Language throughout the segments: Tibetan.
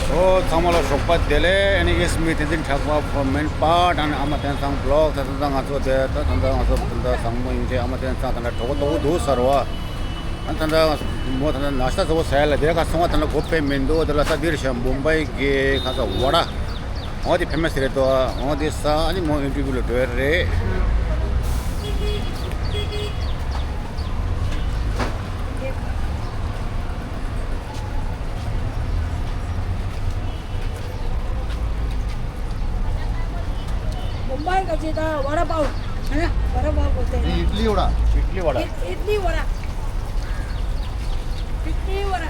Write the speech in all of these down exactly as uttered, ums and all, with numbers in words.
ཨོ་ཚང་མ་ལ་ཞོགས་པ་བདེ་ལེགས། ཨ་ནི་ཨིས་མི་བསྟན་འཛིན་གྲགས་པ་ཕོ་མེན་པ་དང་ཨ་མ་བསྟན་སང་བི་ལོག་ད་ད་ད་ང་ཚོ་དེ་ད་ད་ད་ང་ཚོ་ད་ད་བཟང་མོ་ཡིན་ཆེ། ཨ་མ་བསྟན་སང་ད་ད་གྲོགས་པོ་དོ་དོ་ཟེར་བ། ཨ་ད་ད་མོ་ད་ད་ནཱ་ཤ་ཏ་ཟོ་ཟ་ཡ་ལ་དེ་ག་སོང་བ་ད་ད་གོ་ཕེ་མིན་འདུག་དེ་ལ་ས་དེར་ཤ་མུམ་བྷའི་གི་ཁ་ས་ཝ་ཌ། ཨོ་དེ་ཕེ་མ་སི་རེད་དོ། ཨོ་དེ་ས་ཨ་ནི་མོ་ཨིན་ཊར་བིའུ་ལ་འགྲོ་ཡ་རེད། मुंबई का चीता वड़ा पाव है ना? वड़ा पाव बोलते हैं ना? इडली वड़ा। इडली वड़ा। इड- इडली वड़ा। इडली वड़ा।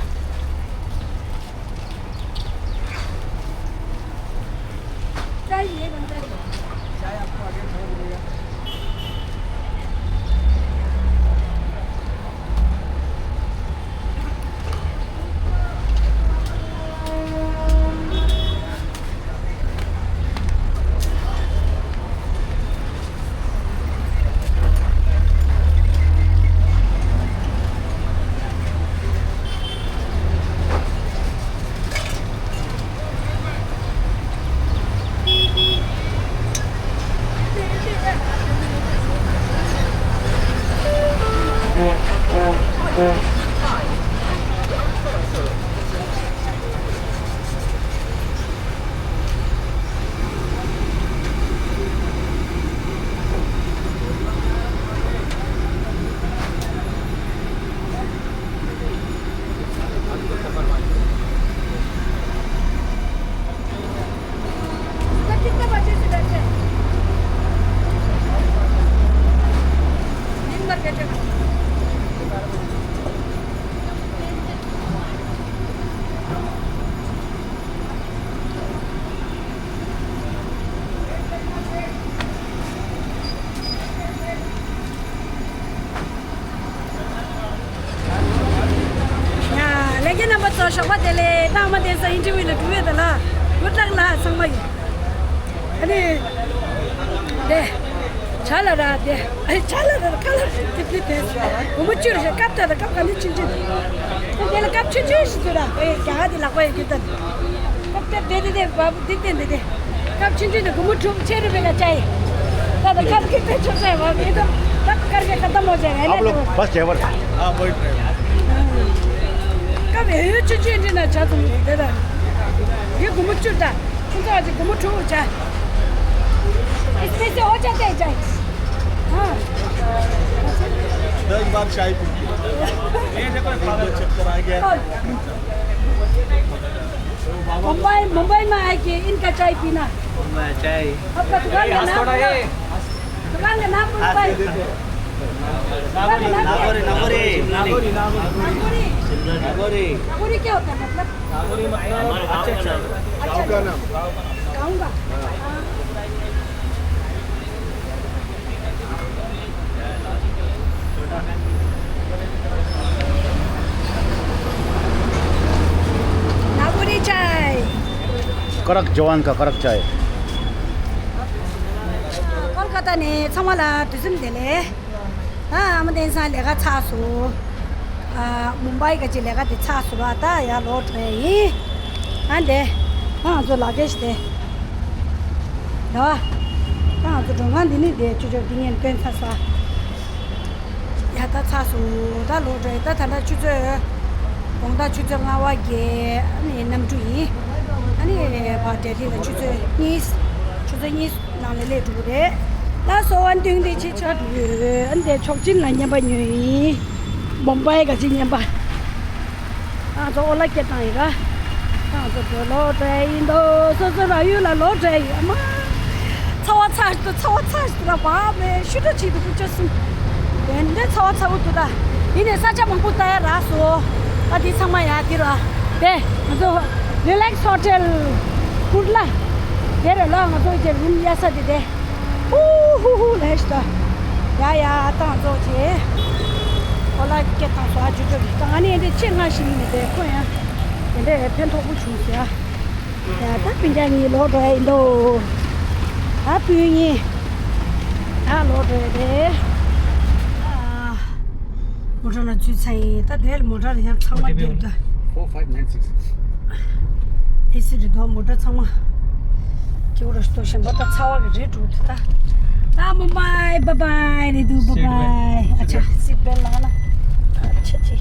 चाय ये बनता है। चाय आपको आगे छोड़ देगा। ཡ། ལྷན་རྒྱས་རྣམ་པ་ཚོ་ཞོགས་པ་བདེ་ལེགས། ད་ཨ་མ་བསྟན་སང་ཨིན་ཊར་བིའུ་ལ་འགྲོ་ཡོད་ད་ལ། གུཌ་ལག་ལ་ཚང་མ་ཡོད། ཨ་ནི། དེ། ཇ་ལ་ར་དེ། ཨ་ཇ་ལ་ར་ཁ་ལ་དེ་དེ་དེ། སྒོར་མོ་བཅུ་རེད་ཤག་སྐབས་དེ་ལ་སྐབས་ག་ནས་ཕྱིན་ཕྱིན། ཁོང་དེ་ལ་སྐབས་ཆུང་ཆུང་ཞིག་ཚོད་ར། ཨེ་རྒྱ་གར་དེ་ལག་པ་ཡོད་རྒྱུ་ད། སྐབས་དེ་དེ་དེ་དེ་བ་དེ་དེ་དེ་དེ། སྐབས་ཆུང་ཆུང་དེ་སྒོར་མོ་དྲུག་ཕྱེད་རེ་བས་ལ་བཅའ་ཡི། ད་ད་སྐབས་ཀྱི་དེ་ཆོག་ཚད་བ་མེད་དོ། སྐབས་དཀར་གི་ཁ་ཏ་མོ་བཅའ་ཡི་ཨ་ལ་དེ། आप लोग बस ड्राइवर। हाँ, वही ड्राइवर। སྐབས་ཨེ་ཡོད་ཆུང་ཆུང་འདྲི་ན་ཇ་ཚོང་དེ་ད། དེ་སྒོར་མོ་བཅུ་ད། ཁོང་ཚོ་ཨ་ཅེ་སྒོར་མོ་དྲུག་བྱ། पैसे हो जाते हैं चाय। हाँ। दस बार चाय पी के। ये देखो, एक बार चक्कर आ गया। मुंबई, मुंबई में आके इनका चाय पीना। चाय। आपका दुकान का नाम बोलो। दुकान का नाम बोलो भाई। दुकान का नाम क्या है? नागोरी, नागोरी। नागोरी, नागोरी। नागोरी। नागोरी। नागोरी क्या होता है मतलब? नागोरी मतलब हमारे गाँव का नाम। अच्छा, अच्छा। गाँव का नाम। गाँव का? हाँ। हाँ। नागोरी चाय। कड़क जवान का कड़क चाय। ཀོལ་ཀ་ཏ་ནས་ཚང་མ་ལ་དུས་གསུམ་བདེ་ལེགས། ད་ཨ་མ་བསྟན་སང་ལས་ཀ་ཚར་སོང་། ཨ་མུམ་བྷའི་ག་ཅི་ལས་ཀ་དེ་ཚར་སོང་བ། ད་ཡར་ལོག་འགྲོ་ཡ་ཡིན། ཨ་འདས། ད་ང་ཚོ་ལག་ཁྱེར་ཞིག་སྟེར། ད་ང་ཚོ་འགྲོ་སྒང་འདི་ནི་བསྡད། ཆུ་ཚོད་འདི་ངས་སྟོན་ཚར་ས། ཡ་ད་ཚར་སོང་། ད་ལོག་འགྲོ་ཡ། ད་ད་ལྟ་ཆུ་ཚོད། དགོང་དག་ཆུ་ཚོད་ལྔ་པ་བརྒྱད་ནས་གནམ་གྲུ་ཡིན། ཨ་ནི་ཕར་ལྡི་ལི་ལ་ཆུ་ཚོད་གཉིས། ཆུ་ཚོད་གཉིས་ནང་ལ་སླེབས་འགྲོ་གི་རེད། ལགས་སོ། ཨ་ནི་དེ་ཆེ་ཆག་འགྲོ་གི་ཡོད། ཨ་ནི་དེ་ཆོག་མཆན་ལ་བརྙན་པར་ཉོས་ཡིན། མུམ་བྷའི་ག་ཅི་བརྙན་པར། ང་ཚོ་ཨོ་ལ་སྐད་བཏང་ཡིན་ར། ང་ཚོ་བོད་ལོག་འགྲོ་ཡ་ཡིན་འདུག་སོ་སོའི་ར་ཡུལ་ལ་ལོག་འགྲོ་ཡ་ཡིན། ཨ་མ། ཚ་བ་ཚ་ཞིག་འདུག་ཚ་བ་ཚ་ཞིག་འདུག་ལ་བ་མེ་ཤུ་འགྲོ་ཅིག་འདུག་ཀུ་ཅོ་སུམ། དེ་འདྲའི་ཚ་བ་ཚ་བོ་འདུག་ད། ཡིན་ནའི་ས་ཆ་མང་པོ་ལྟ་ཡ་རག་སོང་། ཨ་དེ་ཚང་མ་ཡ་དེ་ར། དེ་ང་ཚོ་རི་ལེགས་ཧོ་ཊེལ་ཀུར་ལ། དེ་རེད་ལ། ང་ཚོ་དེ་རུམ་གཡར་ས་དེ་དེ། ཧུ་ཧུ་ཧུ་ལས་ཤི་ད། ཡ་ཡ་ཏང་ཙོ་ཆེ། ཨོ་ལ་སྐད་བཏང་སོང་། ཨ་ཅོ་ཅོ་གི་ད་ང་ནི་འདི་ཆེད་མངགས་ཤིག་ཡིན་ནི་དེ་ཁོ་ཡང་། དེ་འདྲའི་ཕན་ཐོགས་པོ་བྱུང་ཟེར། ཡ་ད་སྤུན་ཀྱག་གཉིས་ལོག་འགྲོ་ཡ་ཡིན་དོ། ད་སྤུན་གཉིས། ད་ལོག་འགྲོ་ཡ་རེད། ཨ། མོ་ཊ་ལ་ཚུད་ཚར་ཡིན། ད་དེ་ལ་མོ་ཊ་ལ་ཡང་ཚང་མ་འདེབས་ད། Four five nine six། ཨེ་སི་རེད་འདུག་མོ་ཊ་ཚང་མ། ཁྱེད་རང་ཚོ་ཞེན་པ་ད་ཚ་བ་གི་རེད་འགྲོ་འདུག་ད། ད་མུམ་བྷའི་བྷའི་བྷའི་རེད་འདུག་བྷའི་བྷའི། ཨ་ཅག་སིཊ་བེལ་ལ་ལ། ཨ་ཅག་ཅི།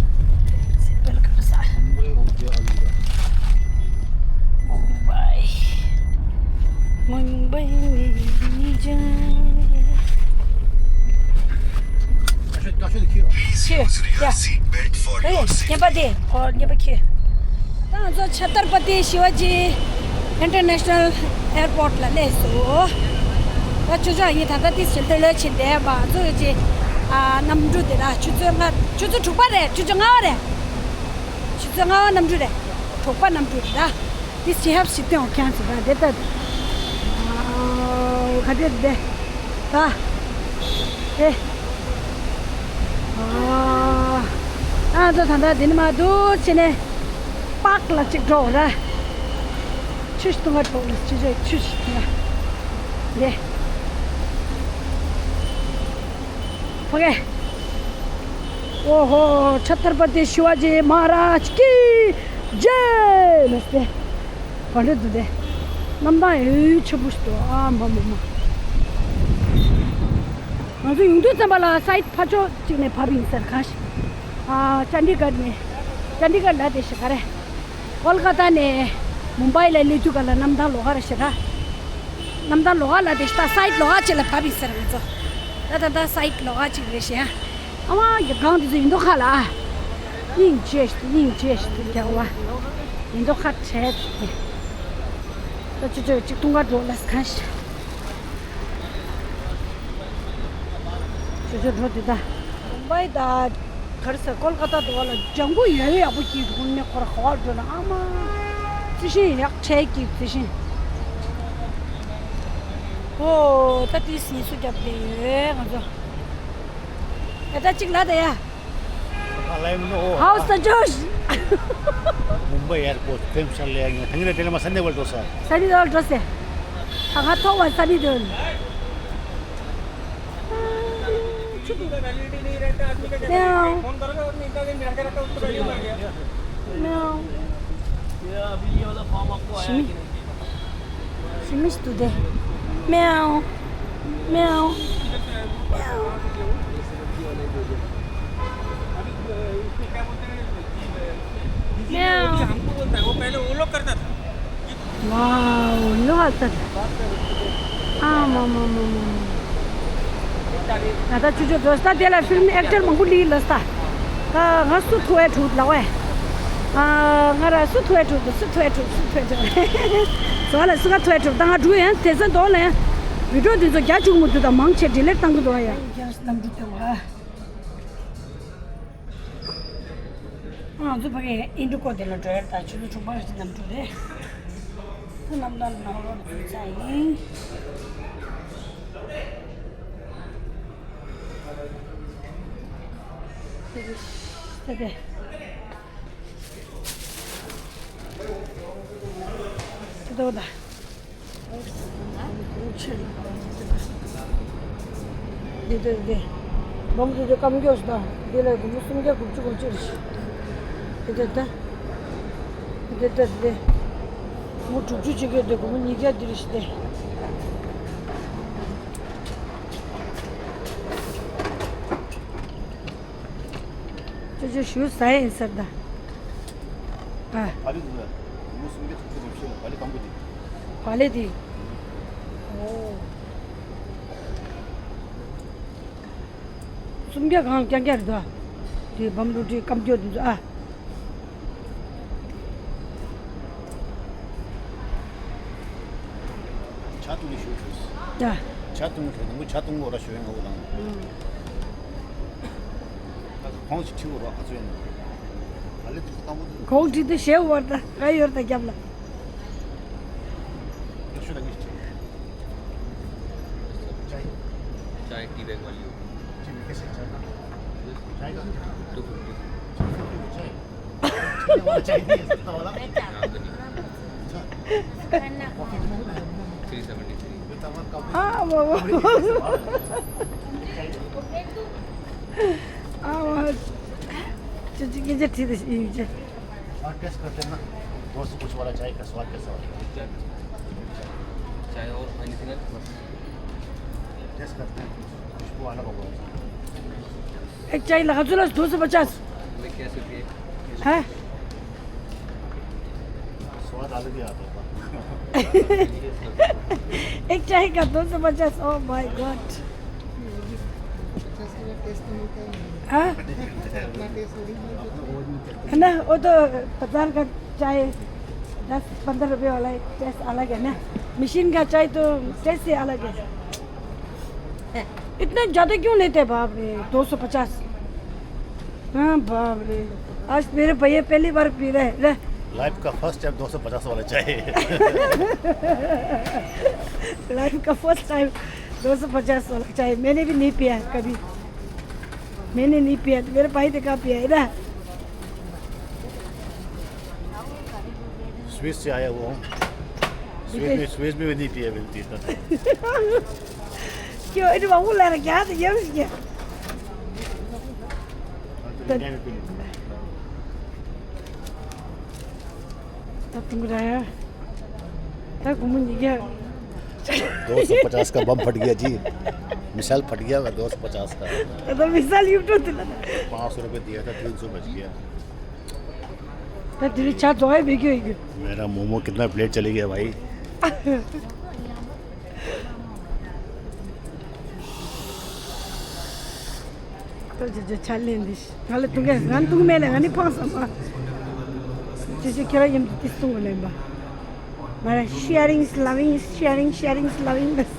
སིཊ་བེལ་ག་རེ་ཟ། མུམ་བྷའི། མུམ་བྷའི་མི་ཇན། ཁྱོད་ཡ། ཨེ་ངན་པ་དེ། ཨོ་ངན་པ་ཁྱོད། ད་ང་ཚོ་ཆ་ཏར་པ་ཏི་ཤི་ཝ་ཇི་ཨིན་ཊར་ནེ་ཤ་ནལ་ཨེར་པོརཊ་ལ་སླེབས་སོང་། ད་ཆུ་ཚོད་ཡིན་ད་ལྟ་ཏི་ཞིག་ལྟོས་ལོས་ཕྱིན་བསྡད་པ་ཚོ་ཡོད་ཅེ། ཨ་གནམ་གྲུ་དེ་ལ་ཆུ་ཚོད་ལྔ་ཆུ་ཚོད་དྲུག་པ་རེད། ཆུ་ཚོད་ལྔ་པ་རེད། ཆུ་ཚོད་ལྔ་པ་གནམ་གྲུ་རེད། དྲུག་པ་གནམ་གྲུ་རེད་ད། ཏི་ཞིག་ཧབ་ཞིག་སྟོན་འོ་ཁྱང་ཚོ་ད་དེ་ལྟ། ཨ་ག་དེ་དེ། ད། ཨེ། ཨ། ང་ཚོ་ད་ལྟ་འདི་ནས་མར་འདུག་ཕྱིན་ནས། པཱག་ལ་གཅིག་འགྲོ་ར། ཆུ་ཞིག་འཐུང་ག་འགྲོ་ར། ཆུ་ཆུ་ཆུ་ཞིག་འཐུང་ག་འདི། ཕ་གི། ཨོ་ཧོ། ཆ་ཏར་པ་ཏི་ཤི་ཝ་ཇི་མ་ཧ་རཱཇ་ཀི་ཇེ། ལགས་ཏེ། ག་འདྲ་འདུག་སྟེ། གནམ་ཐང་ཡོད་ཆེན་པོ་ཞིག་འདུག་ཨ་མ་མ་མ། ང་ཚོ་ཡོང་དུས་ཙམ་པ་ལ་ཕ་ལའིཊ་ཕར་ཕྱོགས་གཅིག་ནས་བབས་ཡིན་ཟེར། གང་ཞིག་ཨ་ཅན་ཌི་གྷར་ནས། ཅན་ཌི་གྷར་ལ་དེ་ཞིག་ག་རེ། ཀོལ་ཀ་ཏ་ནས་མུམ་བྷའི་ལ་སླེབས་དུས་ག་ལ་གནམ་ཐང་ལོགས་ཀ་རེད་ཤག་ད། གནམ་ཐང་ལོགས་ཀ་ལ་དེ་ཞིག་ད་ཕ་ལའིཊ་ལོགས་ཀ་གཅིག་ལ་བབས་ཡིན་ཟེར། ང་ཚོ་ད་ད་ད་ཕ་ལའིཊ་ལོགས་ཀ་གཅིག་རེད་ཤག་ཨ་མ་ཡ་གང་དེ་ཚོ་ཡིན་མདོག་ཁ་ལ་ཨ། སྙིང་རྗེ་ཞིག་སྙིང་རྗེ་ཞིག་རྒྱག་པ། ཡིན་མདོག་ཁ་བྲལ་ཏེ། ད་ཅི་ཅོ་གཅིག་འཐུང་ག་འགྲོ་ལ་གང་ཞིག་ཅི་ཅོ་འགྲོ་དུས་ད། མུམ་བྷའི་ད། ག་རེ་ཟེར། ཀོལ་ཀ་ཏ་དུ་བ་ལ་ལྗང་ཁུ་ཡག་ཡག་པོ་སྐྱིད་འདུག་ཁོང་ནས་ཁོ་ར་ག་བ་འགྲོ་ན་ཨ་མ། རྩི་ཤིང་ཡག་ཁྲལ་སྐྱིད་རྩི་ཤིང་། ཨོ་ད་ཏིས་ཉིས་སུ་རྒྱབ་བསྡད་ཡོད་ང་ཚོ། ཨེ་ད་གཅིག་ལ་ད་ཡ། How's the Josh? Mumbai airport, Prem Sharlaya, Thangre Telema Sunday World Dosa. Sunday World Dosa. Anga thowa Sunday World. Meow. Meow. Shimi. Shimi stu de. Meow. Meow. Meow. Meow. Wow, look at that. Ah, mama, mama, mama. ང་ད་ཆུ་ཆུ་འགྲོ་ས་དེ་ལ་ཕིལམ་ཨེག་ཊར་མང་པོ་ལི་ལ་ས། ད་ང་སུ་ཐུ་ཨེ་ཐུ་ལ་ཝེ། ང་ར་སུ་ཐུ་ཨེ་ཐུ་སུ་ཐུ་ཨེ་ཐུ་སུ་ཐུ་ཨེ་ཐུ། ཟོ་ལ་སུ་ག་ཐུ་ཨེ་ཐུ་ད་ང་འགྲུ་ཡན་དེ་ཚོ་འདོག་ལ་ཡན། བི་ཌིའོ་དེ་ཚོ་རྒྱ་བཅུག་མུ་དུ་ད་མང་ཆེ་ཌི་ལེཊ་བཏང་གི་འདུག་ཡ། རྒྱ་ནམ་འགྲུ་དེ་ཝ། ང་ཚོ་ཕ་གི་ཨིན་ཌི་གོ་དེ་ལ་འགྲོ་ཡ་ད་ཆུ་ཚོད་དྲུག་པ་རེ་ཅིག་གནམ་གྲུ་རེད། ད་གནམ་ཐང་ནང་ལོགས་འཛུལ་ཚར་ཡིན། ད་དེ། ད་དོ་ད། འདི་འདི་འདི། འབུམ་དེ་དེ་སྐམ་རྒྱོགས་ཤིག་དང་འདི་ལ་སྒོར་མོ་སུམ་བརྒྱ་དགུ་བཅུ་གོ་གཅིག་རེད་ཤག་འདི་འདི་འདི། འདི་འདི་འདི། སྒོར་མོ་དྲུག་ཅུ་བྱེད་ཀྱི་འདི་སྒོར་མོ་ཉིས་བརྒྱ་འདི་རེད་ཤག་འདི། ཅོ་ཅོ་ཞུ་ས་ཡིན་ཟེར་ད། ཨ། ཨ་རི་འདི་ལ་སྒོར་མོ་སུམ་བརྒྱ་དྲུག་ཅུ་རེད་ཤག་བ་ལི་སྐམ་པོ་འདི། བ་ལི་འདི། ཨོ། སུམ་བརྒྱ་གང་རྐྱང་རྐྱང་རེད་དོ། དེ་བམ་རུ་ཏི་སྐམ་རྒྱོགས་འདི་ཚོ་ཨ། ཇ་བཏུང་ནས་ཞུ་དྲུག་ཡ། ཇ་བཏུང་ནས་ཞུ་ནང་ཇ་བཏུང་གོ་ར་ཞུ་ཡོང་ངོ་དང་། ཁོང་ཞིག་ཁྲིད་གོ་ར་ག་ཚོད་ཡོང་ནོ། ག་ལེ་དུ་སྐམ་པོ་འདུག་ཁོང་ཁྲིད་དུ་ཞེ་བར་ད་ག་ཡོར་ད་རྒྱབ་ལ། ཡག་ཤོས་ལ་ངས་ཅིག་ཅའི། ཅའི་ཊི་བེག་ཝ་ལི་ཡོད། ཅི་མི་ཁེ་སེ་ཅའི་ན། ཅའི་ད། ཏུ་ཕུ་ཏུ། ཅའི་ན་ཝ་ལ་ཅའི་ནི་ཡེ་ས་ད་ཝ་ལ། ཡང་ཀ་ནི། ཐི་རི་སེ་ཝན་ཊི་ཐི་རི། ཨ་མ་མ། ཨ་མ། ཅི་ཅི་སྐད་ཆ་དྲིས་ཏེ་ཡིན་ཅི། ཨ་ཊེ་སི་ཊི་ཀར་ཏེ་ན། दोस्त, कुछ वाला चाय का स्वाद कैसा होता है? चाय और एनीथिंग एल्स? बस। टेस्ट करते हैं, खुशबू आना होगा। एक चाय लगा दो ना, दो सौ पचास। मैं कैसे पिए? हैं? स्वाद अलग ही आता होगा। एक चाय का दो सौ पचास, ओह माय गॉड। हाँ? है ना, वो तो बाजार का चाय दस पन्द्रह रुपए वाला एक टेस्ट अलग है ना, मशीन का चाय तो टेस्ट ही अलग है। इतना ज़्यादा क्यों लेते हैं बाप रे, दो सौ पचास। हाँ बाप रे, आज मेरे भैया पहली बार पी रहे हैं। लाइफ का फर्स्ट टाइम दो सौ पचास वाला चाय। लाइफ का फर्स्ट टाइम दो सौ पचास वाला चाय मैंने भी नहीं पिया है कभी। मैंने नहीं पिया तो मेरे भाई ने कहाँ पिया है ना। स्विस से आया हुआ हूँ। स्विस में, स्विस में भी नहीं पिया मिलती इतना। क्यों, इन्हें बाबू ला रहा क्या? तो ये भी क्या? तब तुम रहा। तब घूम नहीं गया। दो सौ पचास का बम फट गया जी। मिसाइल फट गया, दो सौ पचास का। तो मिसाइल यूट्यूब पे लगा। पाँच सौ रुपये दिया था, तीन सौ बच गया। तो तेरे चार दो है बिके। मेरा मोमो कितना प्लेट चली गया भाई। ཏོ་ཅི་ཅི་ཆ་ལེན་འདི་ང་ལ་འཐུང་གི་ང་འཐུང་མེད་ལ་ང་ནི་ཕངས་སོང་། ཅི་ཅི་ཁྱེད་རང་ཡིན་དུས་འཐུང་གི་ལེན་པ། ང་ར་sharing is loving, sharing, sharing is loving this.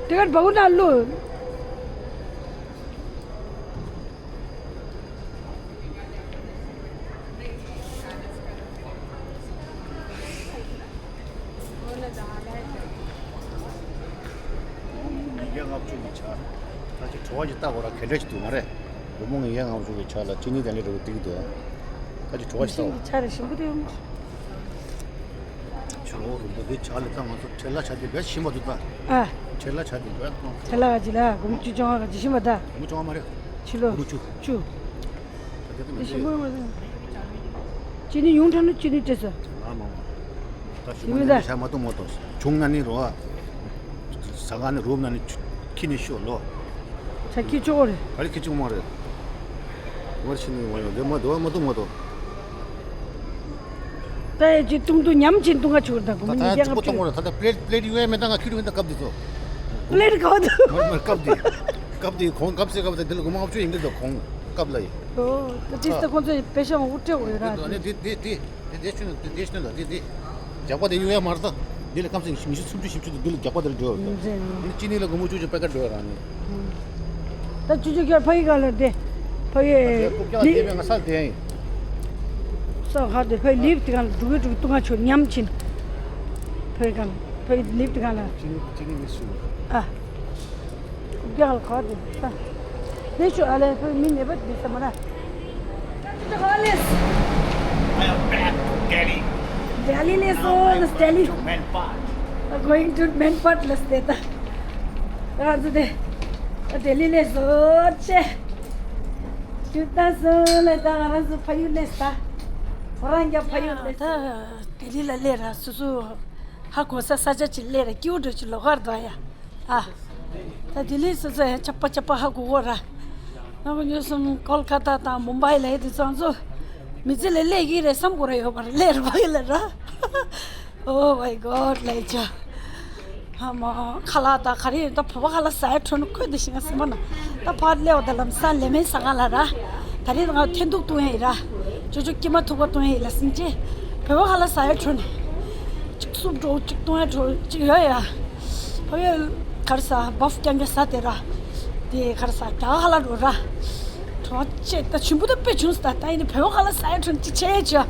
Ticket बहुना लो। ཉིས་བརྒྱ་ལྔ་བཅུ་གི་ཆ། ད་ཅི་བྲོ་བ་ཅི་ལྟ་བ་ར་ག་འདྲ་ཞིག་འདུག་མ་རེད། སྒོར་མོ་ཉིས་བརྒྱ་ལྔ་བཅུ་གི་ཆ་ལ་ཅི་ནི་དང་ལས་རོགས་འདུག་འདུག་ད་ཅི་བྲོ་བ་ཅི་ལྟ་བ། ཆ་རེ་ཞིམ་པོ་དེ་ཡོང་། ཆུ་ལོག་རུ་འདུག་དེ་ཆ་ལ་ད་ང་ཚོ་ཁྲེ་ལ་ཆ་དེ་བས་ཞིམ་པ་འདུག་ད། ཨ། ཁྲེ་ལ་ཆ་དེ་བས་ཐོང་། ཁྲེ་ལ་ག་ཅི་ལ་སྒོར་མོ་བཅུ་བཅོ་ལྔ་ག་ཅི་ཞིམ་པ་ད། སྒོར་མོ་བཅོ་ལྔ་མ་རེད། ཆུ་ལོག་སྒོར་མོ་བཅུ། བཅུ། ད་དེ་ད་མི་ཞིམ་པོ་ཡོང་མ་སོང་། ཅི་ནི་ཡོང་ཁྲ་ནི་ཅི་ནི་སྤྲད་སོང་། ཨ་མ་མ། ད་ཞུ་མི་མ་ད་ནི་ཤ་མ་གཏོང་མ་གཏོང་། བྱུང་ན་ནི་རོ། ཟ་ག་ནི་རུབ་ན་ནི་ཁྱི་ནི་ཤོ་ལོ། ཆ་ཁྱི་ཆོག་རེད། ག་རེ་ཁྱི་ཆོག་མ་རེད། ངར་ཤི་ནི་མ་ཡོང་དེ་མ་དོ་མ་གཏོང་མ་གཏོང་། ད་ཡ་ཅི་ཏུང་ཏུ་ཉམས་ཅི་ཏུང་ག་ཆོག་ད་གོ་མི་ད་ཉི་ད་རྒྱ་ཅི་ང་པོ་གཏོང་བ་ཆོག་རེད། ད་ད་པླེ་ཊི་པླེ་ཊི་ཡོད་མེད་ད་ང་ཁྱི་རུ་མེད་ད་སྐབས་དེ་ཚོ། པླེ་ཊི་ག་བ་དུ། མ་མ་སྐབས་དེ། སྐབས་དེ་གོང་སྐབས་སེ་སྐབས་དེ་དེ་ལ་གོ་མ་ཆོག་ཡིན་གི་ད་གོང་སྐབས་ལ་ཡིན། ཨོ། ད་ཅི་ད་ཁོང་ཚོ་པེ་ཤ་མ་འུ་སྤྲད་འོས་ར། ཨ་ནི་དེ་དེ་དེ་དེ་དེ་ཆུ་ནི་དེ་དེ་ཆུ་ནི་དེ་དེ་རྒྱག་པ་དེ་ཡོད་ཡ་མ་རེད་ད། འདི་ལ་སྐམ་སེ་ཉི་ཤུ་སུམ་ཅུ་བཞི་བཅུ་དེ་འདི་ལ་རྒྱག་པ་དེ་ལ་འགྲོ་ཡོད་ད། ཨ་ནི་ཅི་ནི་ལ་སྒོར་མོ་བཅུ་བཅུ་པེ་ཀེ་ཊི་འགྲོ་ཡོད་ར་ནི། ད་བཅུ་བཅུ་ཁྱོད་ཕ་ཡི་ག་ལ་དེ། ཕ་ཡི་ལི། ང་ས་དེ་ཡིན། ས་ཧ་དེ་ཕ་ཡི་ལིབ་དེ་ག་ལ་འགྲོ་གི་འགྲོ་གི་ཏུ་ང་ཆོ་ཉམས་ཆེན། ཕ་ཡི་ག་ལ་ཕ་ཡི་ལིབ་དེ་ག་ལ། ཅི་ནི་ཅི་ནི་མི་སུ། ཨ། རྒྱ་ལ་ཁ་དེ་ས། དེ་ཆུ་ཨ་ལེ་ཕུ་མི་ནེ་བ་དེ་ས་མ་ན། What is the holiest? I am back to Delhi. Delhi ལས་སོ་ནི་Delhi. Going to Manpad. Going to Manpad ལ་སྟེ་ད། ང་ཚོ་དེ། Delhi ལས་སོ་ཆེ། ཅུ་ད་སོ་ལ་ད་ང་རང་ཚོ་ཕ་ཡུལ་ལས་ད། ཁོ་རང་རྒྱ་ཕ་ཡུལ་ལས་ད། Delhi ལ་ལས་ར་སུ་སུ། ཧ་གོ་ས་ས་ཆ་ཅིག་ལས་ར་སྐྱིད་པོ་འགྲོ་ཅིག་ལོག་གར་འདུག་ཡ། ཨ། ད་ལྡི་ལི་སོ་སོ་ཡང་ཆག་པ་ཆག་པ་ཧ་གོ་གོ་ར། ང་གོ་ཉོ་སོང་ཀོལ་ཀ་ཏ་དང་མུམ་བྷའི་ལ་ཡི་དུ་ཚང་ཚོ། མི་ཚེ་ལས་ལས་ཀྱི་རེད་བསམ་གོ་ར་ཡོད་པ་རེད་ལས་ར་བ་ཡི་ལ་ར། Oh my God ལས་ཆ། ཧ་མ་ཁ་ལག་ད་ག་རེ་ད་བོད་པ་ཁ་ལག་ཟ་ཡ་འཕྲོ་ནི་ཁོས་དེ་ཤི་ང་སེམས་པ་ན། ད་ཕར་སླེབས་པ་ད་ལམ་སང་ལས་མེད་ཟ་ག་ལ་ར། ད་རེས་ང་འཐེན་ཐུག་བཏུང་ཡ་ཡི་ར། ཅོ་ཅོ་སྐྱེས་མ་ཐུག་པ་བཏུང་ཡ་ཡི་ལ་སིན་ཅེ། བོད་པ་ཁ་ལག་ཟ་ཡ་འཕྲོ་ནི། གཅིག་སུབ་འགྲོ་གཅིག་བཏུང་ཡ་འཕྲོ་གཅིག་ཡོད་ཡ། ཕ་གི་གར་ས་བབ་རྐྱང་རྐྱང་ས་དེ་ར། དེ་གར་ས་རྒྱ་གར་ལ་འགྲོ་ར། གྲོང་ཁྱེར་ད་ཆུན་པོ་ད་དཔེ་ཆུང་ས་ད་ད་ཡིན་ན་བོད་པ་ཁ་ལ་ས་ཡ་གྲོང་ཅི་ཆེ་ཆེ།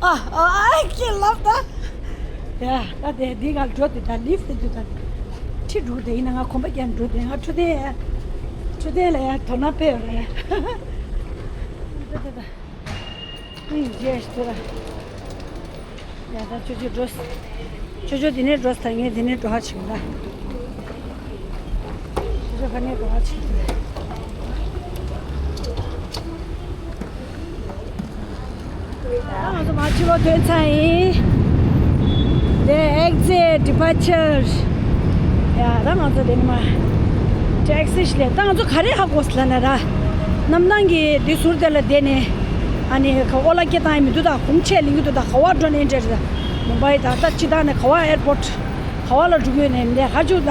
ཨ་ཨ་ཨ་ཁྱེད་ལབ་ད། ཡ་ད་དེ་འདི་ག་འགྲོ་དེ་ད་ལིབ་དེ་དུ་ད། ཁྲི་འགྲོ་དེ་ཡིན་ན་ང་གོམ་པ་རྒྱབ་འགྲོ་དེ་ང་འཕྲོད་དེ། འཕྲོད་དེ་ལ་ཡ་དོ་སྣང་དཔེ་ཡོད་ར་ཡ། ད་ད་ད། ཨིན་རྗེས་ཤི་ཐུ་ར། ཡ་ད་ཆུ་ཆུ་འགྲོ། ཆོས་ཆོས་འདི་ནས་འགྲོ་ས། ངས་འདི་ནས་འགྲོ་ཧ་ཆེ་གི་ད། ཆོས་ཆོས་ཕ་ནས་འགྲོ་ཧ་ཆེ་གི། ད་ང་ཚོ་མ་ཕྱི་པོ་ཐོན་ཚར་ཡིན། དེ་exit departure། ཡ་ད་ང་ཚོ་དེ་ནི་མ་taxi་ཞིག་ལས། ད་ང་ཚོ་ག་རེ་ཧ་གོ་སི་ལ་ན་ར། གནམ་ཐང་གི་དེ་ཟུར་དེ་ལ་བསྡད་ནས། ཨ་ནི་ཁ་ཨོ་ལ་སྐད་བཏང་ཡི་མི་འདུག་ད་གོང་ཆེ་ལིང་གི་འདུག་ད་ག་བ་འགྲོ་ནས་འདྲ་རེད། ད་མུམ་བྷའི་ད་ད་ཅི་ད་ནས་ག་བ་airport་ག་བ་ལ་འགྲོ་གི་ཡོད་ནས་འདི་ཧ་ཅུ་ད་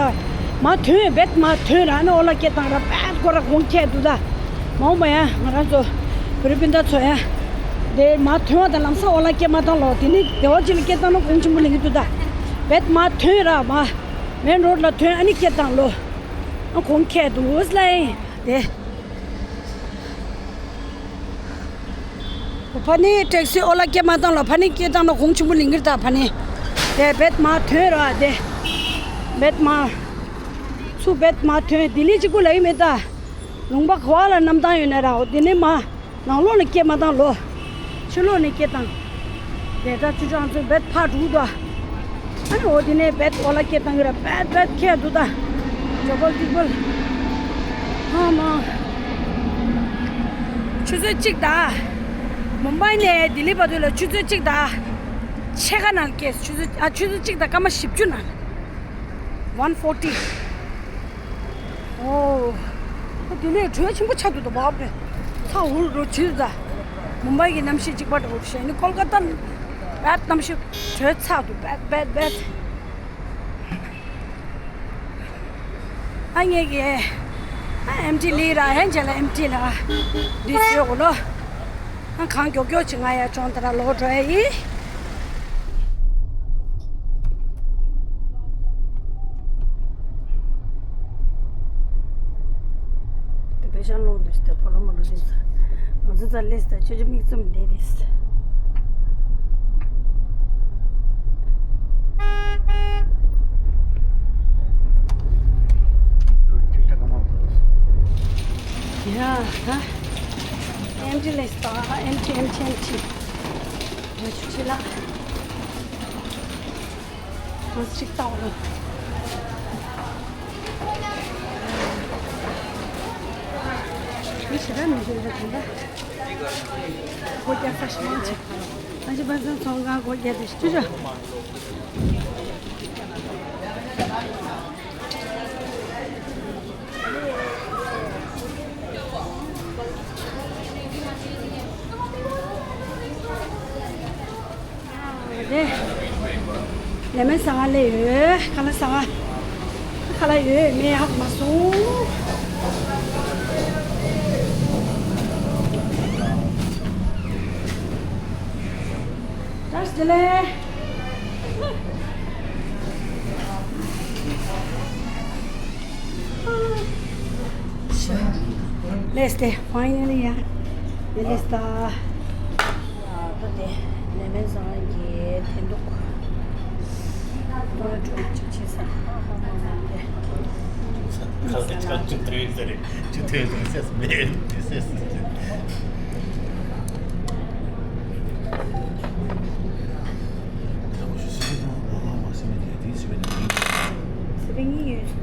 མ་ཐོན་བེད་མ་ཐོན་ར་ནི་ཨོ་ལ་སྐད་བཏང་ར་བེད་ཁོ་ར་གོང་ཁྱེད་འདུག་ད་མ་འོངས་པ་ཡ་ང་རང་ཚོ་བུ་རི་སྤུན་ཟླ་ཚོ་ཡ་འདི་མ་ཐོན་བ་ད་ལམ་སང་ཨོ་ལ་སྐད་མ་བཏང་ལོ། དེ་ནི་བདེ་བ་ཅི་ལ་སྐད་བཏང་ན་གོང་ཆེན་པོ་ལིང་གི་འདུག་ད་བེད་མ་ཐོན་ར་མ་main road་ལ་ཐོན་ཨ་ནི་སྐད་བཏང་ལོ། ཨ་གོང་ཁྱེད་འདུག་ལ་ཡིན་དེ། ཕ་ནི་taxi་ཨོ་ལ་སྐད་མ་བཏང་ལ་ཕ་ནི་སྐད་བཏང་ན་གོང་ཆེན་པོ་ལིང་གིར་ད་ཕ་ནི་དེ་བེད་མ་ཐོན་ར་དེ་བེད་མ་ཚུ་བེད་མ་ཐོན། ལྡི་ལི་གཅིག་པུ་ལ་ཡིན་མེད་ད་ལུང་པ་ག་བ་ལ་གནམ་ཐང་ཡོད་ན་ར་འོ་དེ་ནི་མ་ནང་ལོགས་ལ་སྐད་མ་བཏང་ལོ། ཕྱི་ལོགས་ནས་སྐད་བཏང་། དེ་ད་ཆུ་ཆུ་ང་ཚོ་བེད་ཕར་འགྲོ་ད། ཨ་ནི་འོ་དེ་ནས་བེད་ཨོ་ལ་སྐད་བཏང་གི་ར་བེད་བེད་ཁྱེད་འདུག་ད། ཇོ་པོ་ཏིག་པོ། ཨ་མ། ཆུ་ཚོད་གཅིག་ད། མུམ་བྷའི་ནས་ལྡི་ལི་བར་དུ་ལ་ཆུ་ཚོད་གཅིག་ད། ཕྱེད་ཀ་ནང་སྐྱེས་ཆུ་ཚོད་ཨ་ཆུ་ཚོད་གཅིག་དང་སྐར་མ་བཞི་བཅུ་ནང་། One forty། ཨོ། ཨ་དེ་ནས་དྲོད་ཆེན་པོ་ཆགས་འདུག་ད་བབ་རེད། ཚ་འུར་རུ་བྱེད་ད། མུམ་བྷའི་གི་གནམ་གཤིས་གཅིག་པ་འདྲ་བོ་རེད་ཤག་ནི་ཀོལ་ཀ་ཏ་བད་གནམ་གཤིས་དྲོད་ཚ་འདུག་བད་བད་བད། ཨ་ངས་ཀྱི་ཨ་ཨེམ་ཊི་ལི་ར་ཧན་ཅེ་ལ་ཨེམ་ཊི་ལ་འདི་བཟོས་གོ་ལོ། ཨ་གང་མགྱོགས་མགྱོགས་ཅིག་ང་ཡ་ཅོང་དེ་ར་ལོག་འགྲོ་ཡ་ཡིན། དེ་པེ་ཤང་ལོང་དུ་ཞིག་ད་ཕོ་ལོ་མོ་ལོ་ཟིན་ས། ང་ཚོ་ད་ལེས་ད་ཆོས་ཆོས་མིག་བཙུམ་བསྡད་དེ། ཡ་ད་ཨེམ་ཊི་ལེས་ད་ཨེམ་ཊི་ཨེམ་ཊི་ཨེམ་ཊི། ང་ཆུ་ཆེ་ལ། ང་ཅིག་ལྟ་བ་ལ། མི་ཞེ་དྲག་མི་འདུག་ད་གང་ལྟར། སྒོ་རྒྱག་ས་ཞིག་མང་ཆེ། ང་ཅི་པ་སང་ཚོང་ཁང་སྒོ་རྒྱག་དེ་ཅི་ཅོ། རེད། ལས་མེད་ཟ་ཁང་ལས་ཡོད། ཁ་ལག་ཟ་ཁང་། ཁ་ལག་ཡོད་མེད་ཧ་གོ་མ་སོང་། བཀྲ་ཤིས་བདེ་ལེགས། Let's stay. Finally, yeah. Let's start. ད་དེ་ལས་མེད་ཟ་ཁང་གི་དེ་འདུག་ཁོ་ལ་འགྲོ་ཅིག་བྱེད་ས། ཁ་ལག་ཆ་ཚུགས་དུས་ཟེར། ཅི་ཐོས་ཟིན་སེམས་མེད་དུས་སེམས། སེ་བན་གཉིས་ཡོད།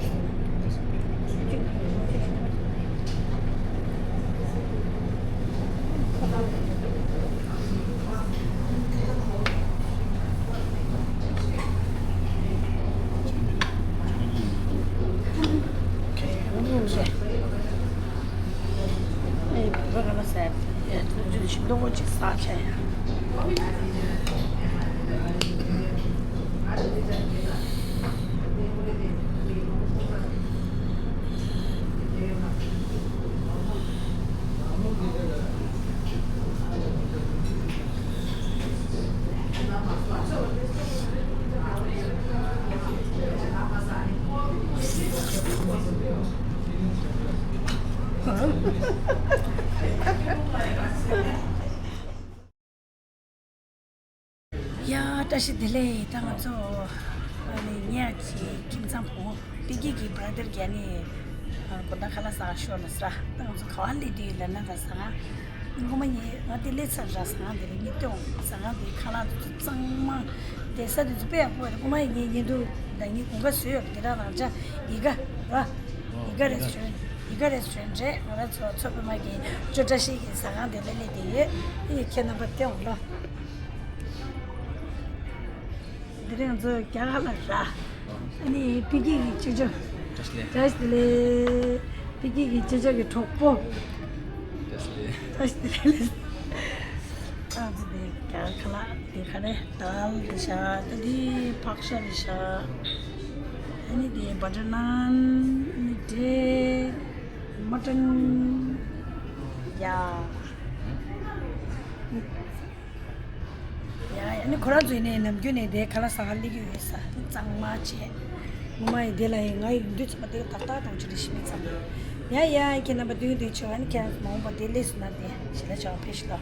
ཨེ་བུ་ག་ལ་ཟེར། ཨེ་ཐུགས་རྗེ་ཆེ། རྡོག་པོ་ཅིག་ཟ་བྱས་ཡ། ཡ། བཀྲ་ཤིས་བདེ་ལེགས། ད་ང་ཚོ་ཨ་ནི་ཉེ་ཆའི་ཁྱིམ་ཚང་བུ་མོ་པི་ཀི་གི་བྷ་ར་དར་གྱི་ཨ་ནི་དགོང་དག་ཁ་ལག་ཟ་ཤོག་ལ་ཟེར། ད་ང་ཚོ་ག་པར་སླེབས་དུས་ལབ་ན་ད་ཟ་ཁང་། ངོ་མ་ཉེ་ང་དེ་སླེབས་ཚར་ར། ཟ་ཁང་དེ་རིང་ཉིས་སྟོང་ཟ་ཁང་དེ་ཁ་ལག་དེ་ཚོ་གཙང་མ་ དེ་ས་དེ་ཚོ་དཔེ་ཡག་པོ་རེད། རྐུ་མ་ཡིན་ངེས་ཉིན་དུ་ད་ངས་དགུན་ཁ་བཟོས་ཡོད་རེད། དེ་དག་རང་ཅག་ཡི་ག་ར་ཡི་ག་རེ་བྱོན་ཡི་ག་རེ་བྱོན་རེད། ང་རང་ཚོ་ཚོ་པའི་མ་གི་ཅོ་བཀྲ་ཤིས་ཀྱི་ཟ་ཁང་དེ་ལ་སླེབས་བསྡད་ཡོད། ཨེ་ཁྱེད་རྣམ་པ་བལྟས་འོང་ལོ། འདི་རིང་ཚོ་རྒྱ་གར་ལ་ར། ཨ་ནི་ཕི་གི་གི་ཅོ་ཅོ། བཀྲ་ཤིས་བདེ་ལེགས། ཕི་གི་གི་ཅོ་ཅོ་གི་གྲོགས་པོ། བཀྲ་ཤིས་བདེ་ལེགས། ཨ་ཙི་དེ་རྒྱ་གར་ཁ་ལག་དེ་ག་རེ་དཱལ་དེ་ཤ་ད་དེ་ཕག་ཤ་དེ་ཤ། ཨ་ནི་དེ་བ་ཊར་ནཱན། ཨ་ནི་འབྲས་མ་ཊན་ཡ། ཡ་ཡ་ནི་ཁོ་རང་ཚོ་ཡིན་ནའི་ནམ་རྒྱུན་ནས་དེ་ཁ་ལག་ཟ་ག་སླེབས་ཀྱི་ཡོད་ས་གཙང་མ་བྱས། ངོ་མ་ཡིན་དེ་ལ་ཡིན་ང་ཡིན་དུས་ཚོད་པ་དེ་ཏག་ཏག་དང་ཆུ་རེ་ཤི་མི་ཚང་། ཡ་ཡ་ཁྱེད་རྣམ་པ་དུས་དུས་ཆེ་བ་ནི་ཁྱེད་རང་ཚོ་མ་འོངས་པ་དེ་སླེབས་སུ་ན་དེ་ཞི་ལ་ཆེ་བ་ཕེབས་ཤི་ལ།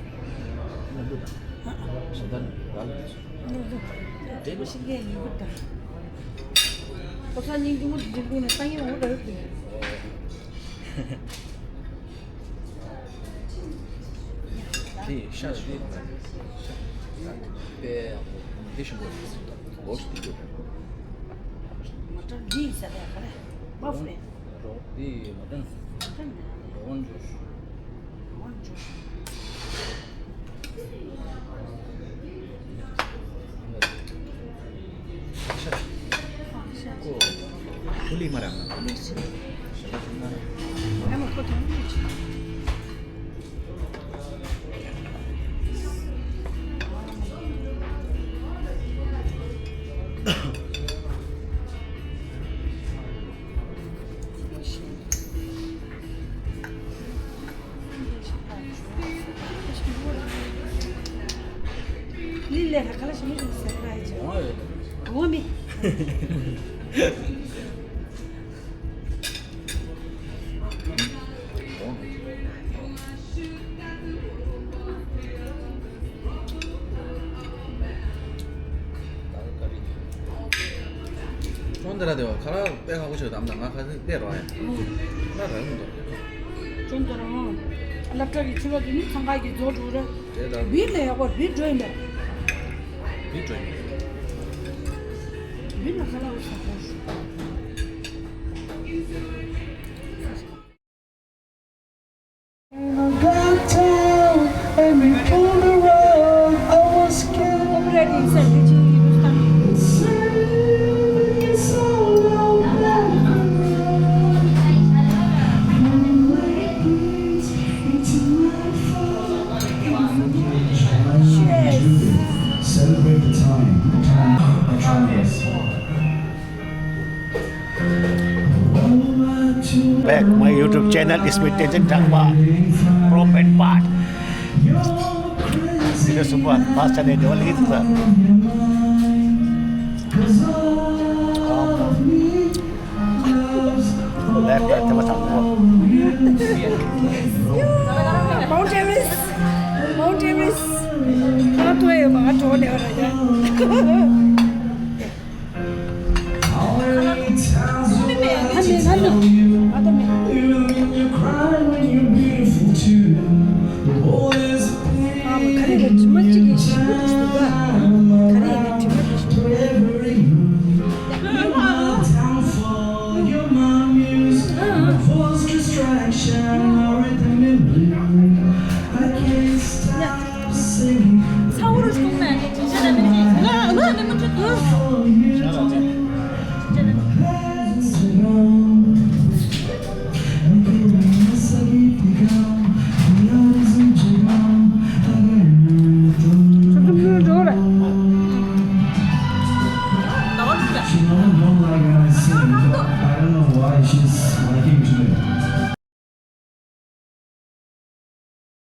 ཨ་ཨ། ཞི་ད་ནི་ར་ལ་དུས་སུ། ལུ་ལུ། དེ་ལ་ཤི་མཁན་ཡིན་གི་ད། ཁོ་ཚ་སྙིང་རྗེ་མོ་དེ་འདྲ་ཀུན་ནས་ལྟ་ངན་འོང་འདྲ་ཡོད་དེ། དེ་ཤ་ཞུ་ཡིན་པས་དེ་ཞིམ་པོ་རེད། འདི་ཟ་ལས་ག་རེ་མ་ཧྥུ་རེད། འདི་མ་ཏན་འོན་ཇོ་ཤུ། འོན་ཇོ་ཤུ། ལི་ལས་ཁ་ལ་ཞིམ་ཞིམ་ཟེར་ར་ཡི་ཅི་འོ་མི། ཁོང་འདི་ར་དེ་བ་ཁ་ལག་དཔེ་ཁག་པོ་ཞིག་དམ་ད་ང་ཁ་སེང་དཔེ་རོགས་ཡ། ཁ་ལག་རག་མི་འདུག་ཅུང་ཙམ་རང་སློབ་གྲྭ་གི་ཕྱི་ལོགས་དེ་ནི་འཚང་ཁ་གི་རྫོགས་འགྲོ་རེད། དེ་ལྟར་བིར་ལས་ཡག་པོ་བིར་འགྲོ་ཡིན་པས། བིར་འགྲོ་ཡིན། བིར་ལ་ཁ་ལག་ཟ་ཁོ། Celebrate the time. Time. Back my YouTube channel is with Tenzin Thangpa, Pro Pen Part. This is super fast and it all is the Left, right, left, left. Mount Everest. Mount Everest. Not to a, not to a,